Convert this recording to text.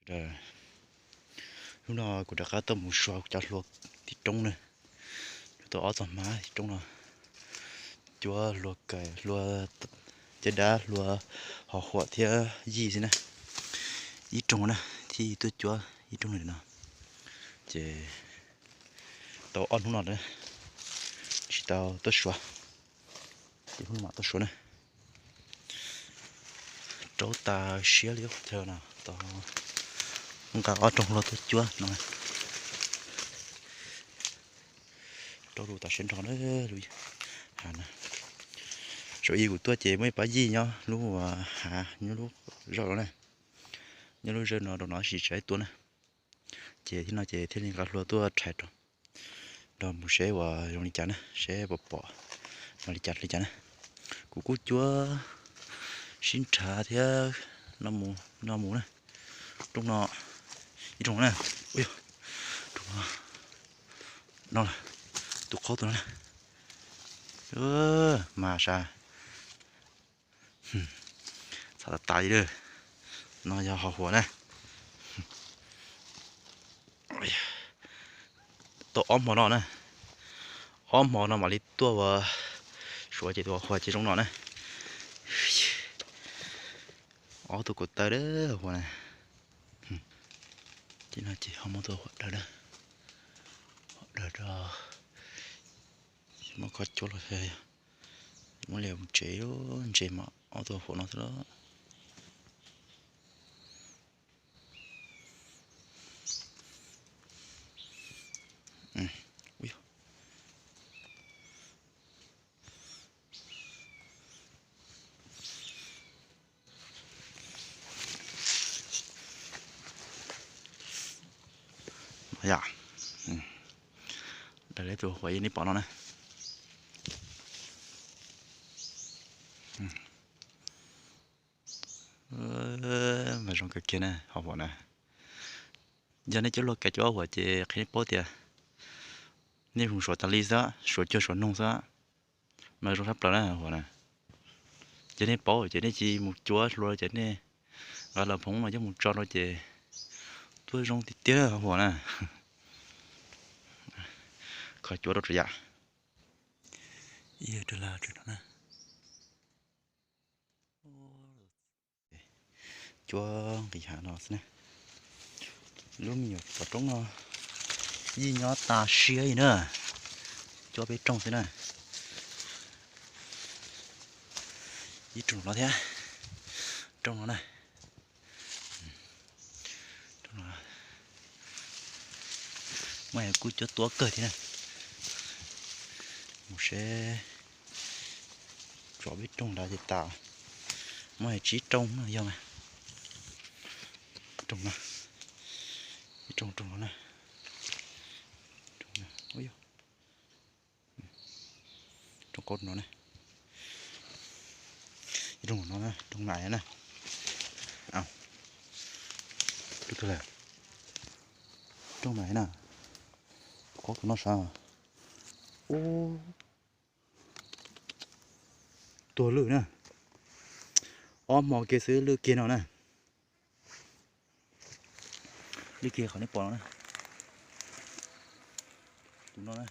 Hnub no kuv rov qab tuaj mus suav kuv cov hlua tim roob na. Tau ob txoj hmab tim roob no, cuab hlua kawm, hlua caj dab, hlua ho huam thiab yij xwb na. Ib rooj na, thiaj tuaj cuab ib rooj no. Ces tau ob hnub no lawm, tsis tau tuaj suav. Ces hnub no mam tuaj suav na. Raub tas siab li qhov chaw no, tau nqa ob rooj hlua tuaj cuab no. Raub lus tas siab nrho na, lub hav na. Zaum ib kuv tuaj ces muaj ib pab yij nyob lub hav, nyob lub zaj no na, nyob lub zaj no rau no sis tsis tua na. Ces thiab no ces thiaj li nqa hlua tuaj rhais rau, nrog mus seb uas zoo li cas na, seb puas pom zoo li cas li cas na. Kuv kuj cuab sib nrhav thiab no mus no mus na. Rooj no, ib rooj na, rooj no, no, tus qaub tus no na, mas sas. Txhav tas tas li lawm. No yog ho huam na. Tau ob hmo no na, ob hmo no mam li tuaj ua suav ces tus ho huam ces zoo no na. Ob tug kuv taw dawb huam na. Ces no ces ho muab tus huam daws na, huam daws rau, muab kho cuab los, muab liam mus tsev, ntses mas ob tug huam no xwb los. Yom, daws li tus huam yeej nej pom no na. Mas zoo kawg kiag na, ho huam na. Yog nej cuab hlua kav cuab huam ces qhia nej paub tias nej mus suav tas li xwb, suav cuag suav noog xwb, mas zoo tshaj plaws na huam na. Ces nej paub ces nej tsis mus cuab hlua ces nej nqa los phoov no coj mus tso rau ces tuaj zoo tiag tiag huam na. Kho cuab rau tsav yam. Cuab nqis hav no xwb na. Lub me nyuam pov roob no yeej nyob tas siab li na. Cuab peb rooj xwb na. Ib rooj no thiab, rooj no na. Muaj kuj cuab tuab kawg thiab na. Mus seb, tso peb rooj nrad ces tas. Muaj tsib rooj no yog mas. Rooj no, ib rooj rooj no na. Rooj qaub no na. Ib rooj no na, rooj na na. Rooj na, qaub tus no sav. Ub, tuag lwj na. Ob hmo kiag xwb lwj kiag no na. Lwj kiag qhov nej pom no na. Tus no na.